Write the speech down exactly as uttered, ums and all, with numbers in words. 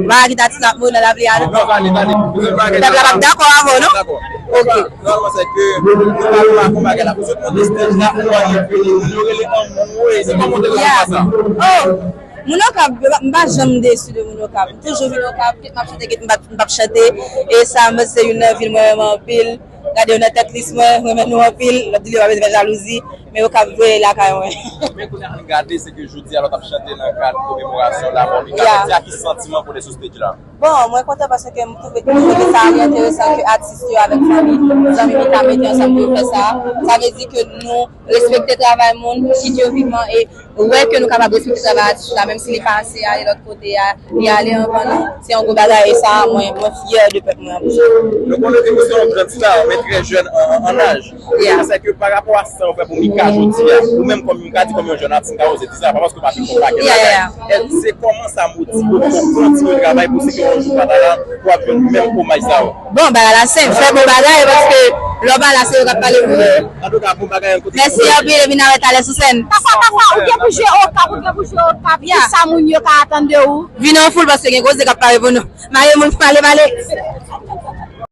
Bagay ki t ap ap mouri nan lapli a, non? Pèp la p ap dakò avè w, non? Ok. Nòmalman, se ke nou pa remak yon bagay la. Pou sot monte stèj la, ou wè ke moun yo rele anmwe. Se kòman w te wè sa? Oh! Moun Okap, m pa janm desi de moun Okap. M toujou vin Okap, kit m ap chante, kit m pa, m p ap chante. E sa, mwen, se youn nan vil mwen renmen anpil. Gade yo nan tèt lis mwen, m renmen nou anpil. Lòt di yo pa bezwen fè jalouzi, men Okap vre lakay mwen. Men kounye a, ann gade, se ke jodi a, lè w t ap chante nan kad komemorasyon lanmò Mika Mèdi a, ki santiman w pote sou stage la? Bon, mwen kontan paske m twouve, m twouve ke sa li enteresan ke atis yo avèk fanmi, zanmi m ta mete ansanm pou yo fè sa. Sa vle di ke nou respekte travay moun, kit yo vivan, e wè ke nou kapab respekte travay atis la, menm si li pase ale lòt kote a, li ale anvan nou. Se yon gwo bagay, e sa, mwen, mwen fyè de pèp mwen an pou sa. Nou konnen ke w se yon grann star, men trè jèn an, an, an aj. Yeah. Sa vle di ke pa rapò a sa w fè pou Mika jodi a, ou menm kòm, m ka di kòm yon jèn atis, m ka oze di sa, pa paske w pa fin fè yon pakèt bagay. Yeah, yeah, yeah. E se kòman sa motive w pou w kontinye travay pou si ke yon jou pa ta la, pou w ap jwenn menm omaj sa yo? Bon, bagay la senp, fè bon bagay, paske lè w pa la, se yo k ap pale pou ou. Antouka, bon bagay, yon kote. Mèsi anpil, epi n a wè talè sou sèn. Papa, papa, ou gen pou jwe Okap, ou gen pou jwe Okap. Yeah. Kisa moun yo ka atann de ou? Vin an foul, paske gen koze k ap pale pou nou. Mare moun, pale, pale.